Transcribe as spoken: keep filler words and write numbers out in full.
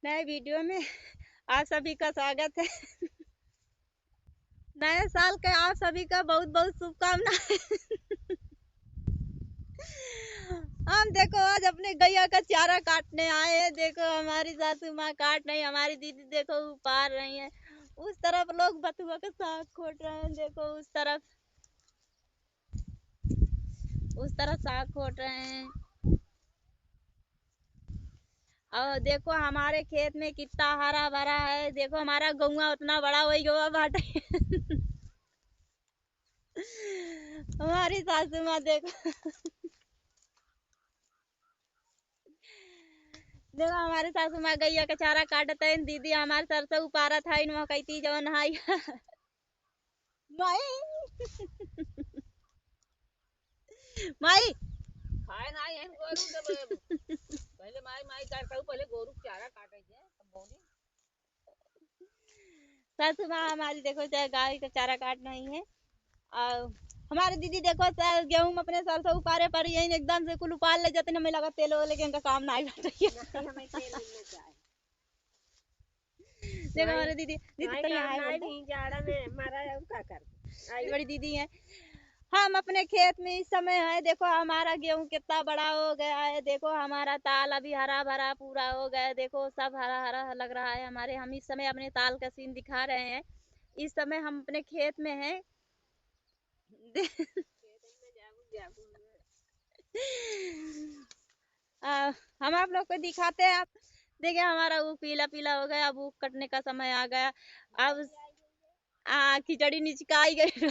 नए वीडियो में आप सभी का स्वागत है। नए साल के आप सभी का बहुत बहुत शुभकामनाएं। हम देखो आज अपने गैया का चारा काटने आए हैं। देखो हमारी सासू माँ काट रही, हमारी दीदी देखो उपार रही है। उस तरफ लोग बथुआ का साग खोट रहे हैं, देखो उस तरफ, उस तरफ साग खोट रहे हैं। और देखो हमारे खेत में कितना हरा भरा है, देखो हमारा गौवा उतना बड़ा होइ गवा बाटे। हमारी सासू माँ देखो, देखो हमारी सासू माँ गैया के चारा काटत है, दीदी हमारे सरसों उपारत है, इनमें कहती जवन है। माई, माई, खाए ना आए हैं गोरू के बे-, पहले माई, माई करता हूँ, पहले गोरू के चारा काटे थे, तब बोली। सासू माँ हमारी देखो, चाहे गाय का चारा काट रही है। और हमारे दीदी देखो, सर, गेहूं अपने सरसों उपारे पर यही एकदम से कुल उपार ले जाते ना, हमें लगा तेल, लेकिन इनका काम ना आई बाटे। नहीं, हमें तेल मिलने जाए। देखो हमारे दीदी, दीदी कहीं आए बोलते। नहीं, जाड़ा में हमारा और का कर। आई बड़ी दीदी है। हम अपने खेत में इस समय है, देखो हमारा गेहूं कितना बड़ा हो गया है, देखो हमारा ताल अभी हरा भरा पूरा हो गया है, देखो सब हरा हरा लग रहा है हमारे। हम इस समय अपने ताल का सीन दिखा रहे हैं। इस समय हम अपने खेत में हैं। आ, हम आप लोग को दिखाते हैं। आप देखिए, हमारा वो पीला पीला हो गया, अब वो कटने का समय आ गया। अब आ, खिचड़ी निचकाई गई।